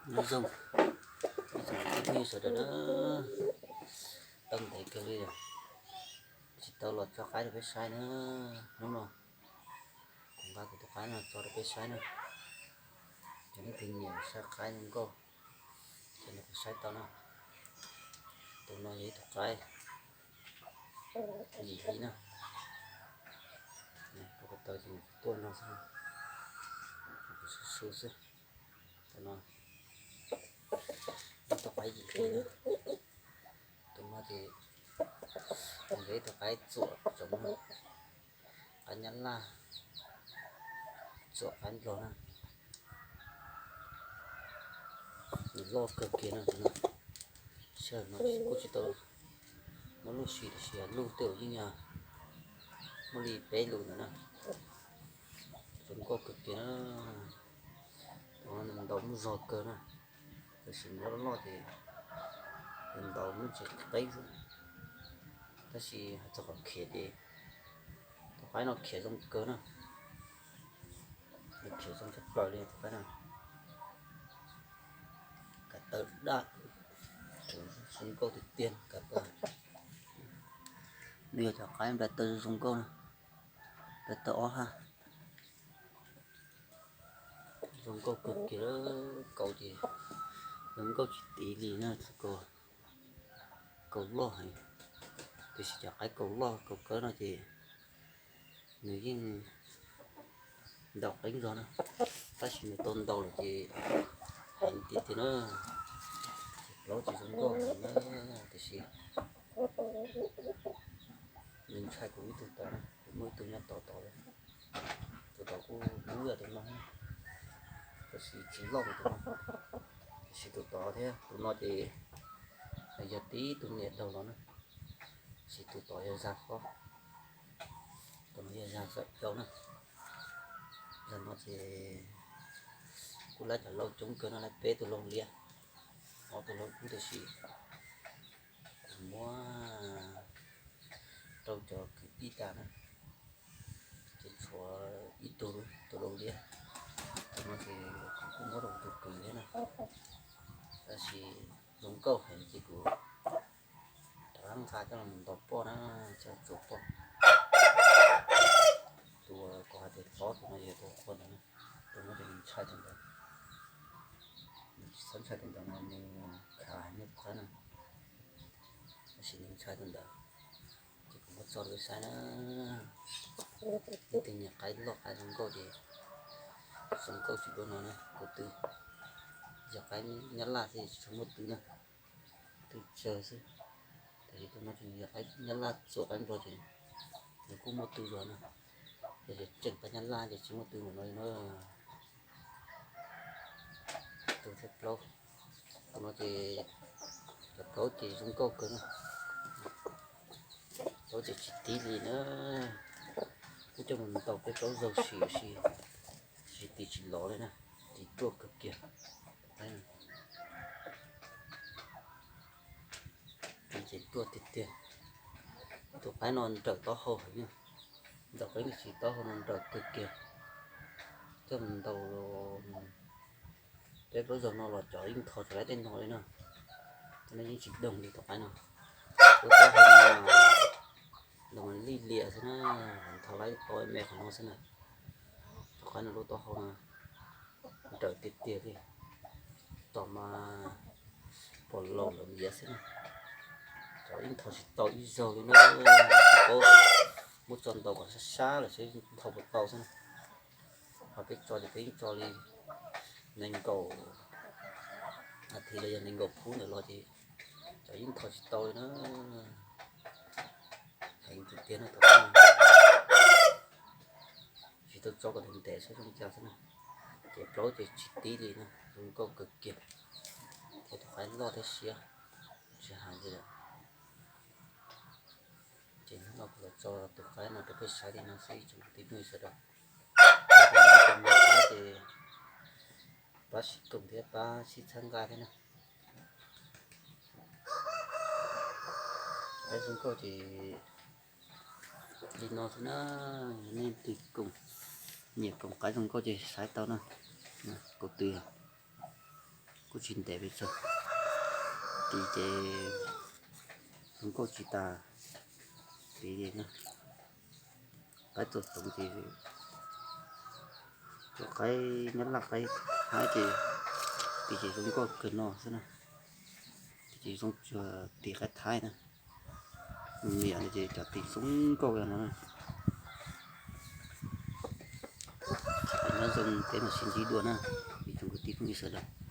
Nyob zoo, nyob zoo ib tsoom phooj ywg sawv daws na, tau ntev kawg li, tsis tau los tso qaib rau peb saib na. Hnub no kuv nqa kuv tus qaib no tso rau peb saib na. Cov leej twg nyiam saib qaib zoo nkauj ces nrog kuv saib tau na. Tus no yog ib tug qaib yim hli na. Kuv ko taw ces nws tuaj no xwb, kuv su su xwb. Tus no ib tug qaib yim hli na. Tus no ces nws yog ib tug qaib txuam tsoom na, qaib nyab laj txuam qaib nplog na. Nws loj kawg kiag no tus no. Sij hawm no kuj tsis tau muaj lub si tiam sis luj tej zaum yeej yog muaj li peb lus ntawd na. Zoo nkauj kawg kiag na. Tus no nws ntaus muaj zog kawg na, tiam sis nws loj loj ces nws ntaus muaj ntsis qeeb xwb. Tab sis hais txog qhov khiav ces tus qaib no khiav zoo kawg na. Nws khiav zoo tshaj plaws li tus qaib no. Kav taw daj, zoo nkauj tiag tiag kav taw. Nws yog cov qaib nplai taw zoo nkauj na, nplai taw ob hab. Zoo nkauj kawg kiag, kaus ces zoo nkauj tsis tiv li na, kaus loj heev. Tiam sis cov qaib kaus loj kaus kawg no ces nws yeej ntaus qeeb zog na, tab sis nws tau ntaus lawm ces heev tiag tiag na. Ces plaub ces zoo nkauj heev na, tiam sis nws ntshai kuv ib tug tod na, kuv muaj ib tug nyob tod tod. Tus tod kuj hlub yam tus no, tab sis tsis loj tus no, tiam sis tus tod thiab tus no ces yog tib tug niam daug los na, tab sis tus tod yog zag fob, tus no yog zag zawm yau na. Zag no ces kuj laib cov lau coob kawg no, laib peb tus lau liab, ob tug lau kub, tiam sis kuv muab rau cov kwv tij tas na, ces tshuav ib tug, tus lau liab. Tus no ces kuv kuj muab rau kuv tus kwv thiab na, tab sis zoo nkauj heev ces kuv rov qab nqa coj los ntaus poj na, coj tsuav poj. Tus kuv hais tias hlob tus no yog tus qhua ntawd na, tus no ces nws ntshai tus ntawd, nws tsis txhob ntshai tus ntawd no, nws khav heev li qab na, tab sis nws ntshai tus ntawd. Ces kuv muab tso rau peb saib na, leej twg nyiam qaib loj qaib zoo nkauj ces zoo nkauj tsis dua no na, kuv twb yog qaib nyab laj xwb tsis tshua muaj tw na, tw tsawg xwb. Tab sis tus no ces yog qaib nyab laj txuam qaib nplog ces nws kuj muaj tw zog na, yog tseem qaib nyab laj ces tsis muaj tw npaum no li na. Tus thib plaub, tus no ces cov plaub ces zoo nkauj kawg na, plaub ces tsis tiv li na. Kuj coj mus ntaus peb plaub zaug sim sim, tsis tiv tsis lov li na, tiv ruaj kawg kiag. Tiv ces ruaj tiag tiag. Tus qaib no nrawm taub hau heev, ntaus qeeb tsis taub hau no nrawm kawg kiag. Coj mus ntaus peb plaub zaug no los cov yeej tho tsis laib tej no li na. Cov no yeej tsis doog li tus qaib no. Lub taub hau no mas lij liam xwb na, tho laib tau me qhov no xwb na. Tus qaib no lub taub hau no nrawm tiag tiag li, tom mas pom laus lawv ntiav xwb na. Cov yeej tho tsis tau ib zaug li na, tsis paub, muab tso ntaus kom sab sab lawm seb yeej tho puas tau xwb na. Ho peb tso ces peb yeej tso li nees nkaum as thiv los yog nees nkaum phub ntawd los ces cov yeej tho tsis tau li na. Heev tiag tiag no tus qaib no. Tsis tau tso kom ntev ntev saib zoo li cas xwb na. Ces plaub ces tsis tib li na, zoo nkauj kawg kiag. Thiab tus qaib loj thiab siab, tsis hais li lawm. Ces hnub no kuv los tso tus qaib no rau peb saib li no xwb tsoom kwv tij phooj ywg sawv daws. Yog tias nej leej twg nyiam qaib ces pab sib koom thiab pab sib txhawb nqa thiab na. Qaib zoo nkauj ces li no xwb na. Yog nej leej twg koom, nyiam koom qaib zoo nkauj ces saib tau na. Kuv twb, Kuj tsis ntev pes tsawg, tis ces zoo nkauj tsis tas. Tis qaib txuas toov ces cov qaib Nyab Laj qaib Thaib ces tis ces zoo nkauj kawg no xwb na. Tis ces zoo tsuag tis qaib Thaib na. Niam no ces cov tis zoo nkauj no na. Nyob zoo peb mam sib ntsib dua na, ib tsoom kwv tij phooj ywg sawv daws.